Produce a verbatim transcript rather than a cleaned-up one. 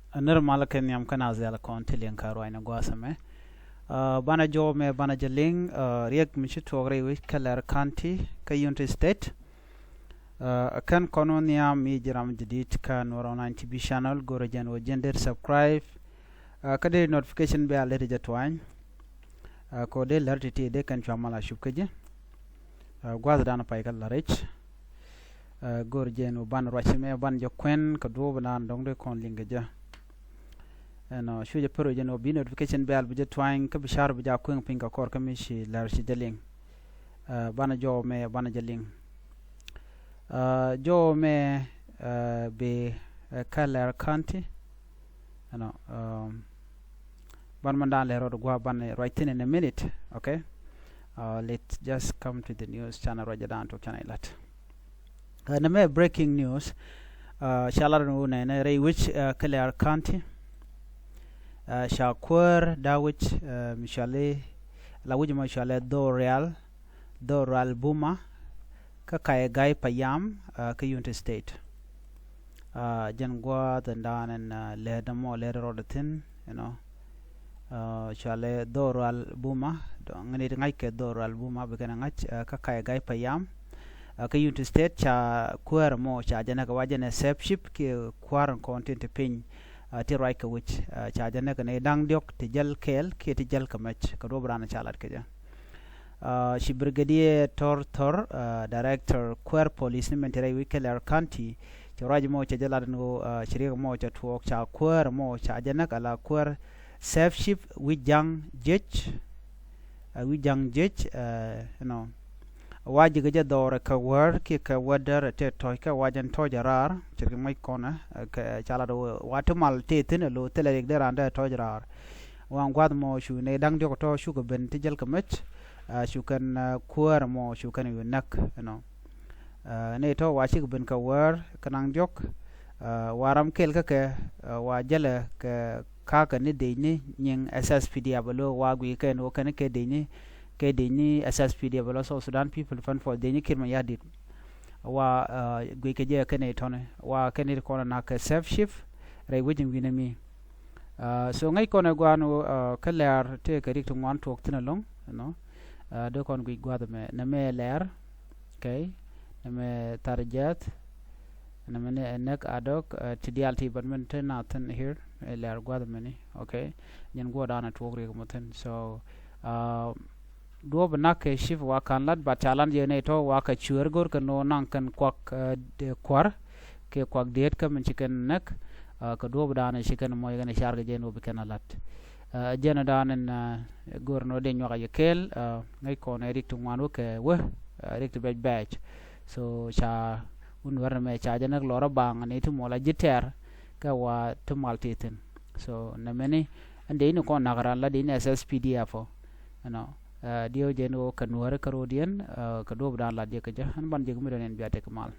Ɛ nir mal kɛ nhiam kä naath diaal kɔn ti liŋ kä ruacni gua̱a̱th ɛmɛ. Banɛ jɔw mɛ banɛ jɛ liŋ riɛk mi ci tuɔɔk rɛy wec kä Leer County kä Unity State. Ɛ kɛn kɔn wä nhiam mi ji̱ ram jadid kä Nuɛr Online T V channel, go̱rɛ jɛn wä jɛn dee subscribe. Kä dee notification bell dee jɛ tuany. Kä dee lär ti̱ti̱ dee kɛn cua mal a cup kä ji̱. Gua̱a̱th dan pay kä la rɛc. Go̱r jɛn wä ban ruac mɛ ban jɛ kuɛn kä duɔ̱ɔ̱p dan dɔ̱ŋ dee kɔn liŋ kɛ jɛ. Ɛnɔ cu jɛ pär wä jɛn wä bi notification bell bi jɛ tuany kä bi car bi jɛ kueŋ piny kä kɔr kä mi ci lär ci jɛ liŋ. Banɛ jɔw mɛ banɛ jɛ liŋ. Jɔw mɛ bi kä Leer County. Ɛnɔ ban mɛn dan lɛ rɔɔd gua̱a̱ ban ruac thin in a minute. Okay. Let's just come to the news. Canɛ ruac jɛ dan tuɔk canɛ ilat. Nɛ mɛ breaking news. Ca lat ni wunɛ nɛ rɛy wec kä Leer County. Ca kuäär da wec mi cuali la wec ma cuali Dhor Rial, Dhor Rial Buma kä Kayɛ Gai Payam kä Unity State. Jɛn gua̱a̱th ɛn dan ɛn lɛɛt ɛmɔ lɛɛt rɔɔd thi̱n, you know. Cualɛ Dhor Rial Buma, dɔ̱ŋ ni ti ŋa̱c kɛ Dhor Rial Buma bi kɛn ɛ ŋa̱c kä Kayɛ Gai Payam. Kä Unity State ca kuäär ɛmɔ ca jɛ näk ɛ wa jɛn ɛ Sɛp Cip kiɛ kua̱r in kɔn tin ti piny. Ti ruac kɛ wec ca jɛ näk ɛ ni da̱ŋ diɔ̱k ti jäl kɛɛl kiɛ ti jäl kɛ mɛc kɛ duɔ̱p raan ca lat kɛ jɛ. Ci Brigadier Thor Thor, director kuäär police ni mɛn ti rɛy wec kä Leer County, ci ruac mɔ ca jɛ lat ni ɣöö ci riɛk mɔ ca tuɔɔk ca kuäär mɔ ca jɛ näk ala kuäär Sɛp Cip Wi̱c Ja̱ŋ Jiec. Wi̱c Ja̱ŋ Jiec, you know, wa ji̱ kɛ jɛ dhɔr kɛ wäär kiɛ kɛ wädär tëë tɔ̱c kɛ wa jɛn tɔ̱c raar ce̱tkɛ ŋuäc kɔnɛ. Ca lat ɣöö wa ti mal tëë thi̱n ɛ lo̱ thilɛ riɛk dee raan dee tɔ̱c raar. Waŋ gua̱th mɔ cu nɛ da̱ŋ diɔ̱k tɔ̱ cukɛ ben ti jäl kɛ mec. Cu kɛn kuäär mɔ cu kɛn yu näk, you know. Nɛ tɔ̱ wa cikɛ ben kɛ wäär kɛ naŋ diɔ̱k. Wa ram kɛl kä kɛ wa jälɛ kɛ ka̱kä ni dec ni nyiŋ S S P D F ɛ lo̱ wa guiy kɛn wä kɛn kɛ dec ni kɛ dec ni S S P D F ɛ lo̱ South Sudan People Defense Force dec ni Kiir Mayardit. Wa guiy kɛ jɛ kɛn itɔ̱ni wa kɛn it kɔn nak kɛ Sɛp Cip rɛy wec in wi̱nɛ mi. So ŋäc kɔn ɛ gua̱a̱n kä Leer tëë kɛ rik ti ŋuan tuɔɔk thi̱n ɛlɔ̱ŋ, you know. Dee kɔn guic gua̱a̱th ɛmɛ nɛ mɛ Leer. Okay. Nɛ mɛ Thar Jiath. Nɛ mɛ ni ɛ näk Adɔk ti diaal ti ban mɛn te na thi̱n here ɛ Leer gua̱a̱th ɛmɛ ni. Okay. Nyɛn guɔ̱ɔ̱r dan ɛ tuɔɔk rik mɔ thi̱n. So duɔ̱ɔ̱p nak kɛ cip wa ka̱n lat bat ca lan jɛ nɛ tɔ̱ wa kɛ cueer go̱r kɛ no̱o̱ naŋ kɛn kuak kua̱r kɛ kuak diet kä min ci kɛn näk. Kɛ duɔ̱ɔ̱p dan ci kɛn mɔc kɛn car kɛ jɛ no̱o̱ bi kɛn a lat. Jɛn dan in go̱r no̱o̱ dee nyuak a yɛ kɛɛl. Ŋäc kɔn ɛ rik ti ŋuan wä kɛ wä rik ti bɛc bɛc. So ca wun wɛr ni mɛ ca jɛ näk lɔr a baŋ ni ti mɔl a ji̱ tɛr kɛ wa ti mal ti thi̱n. So nɛ mɛni ɛn dee ni kɔn nak ran la dee ni S S P D F ɔ. Ɛnɔ diɛw jɛn ɣöö kɛ nuääri kä ro̱o̱diɛn kɛ duɔ̱ɔ̱p dan lat jɛ kɛ jɛ ɛn ban jɛ kɛ mi dɔ̱n ɛn bia tek mal.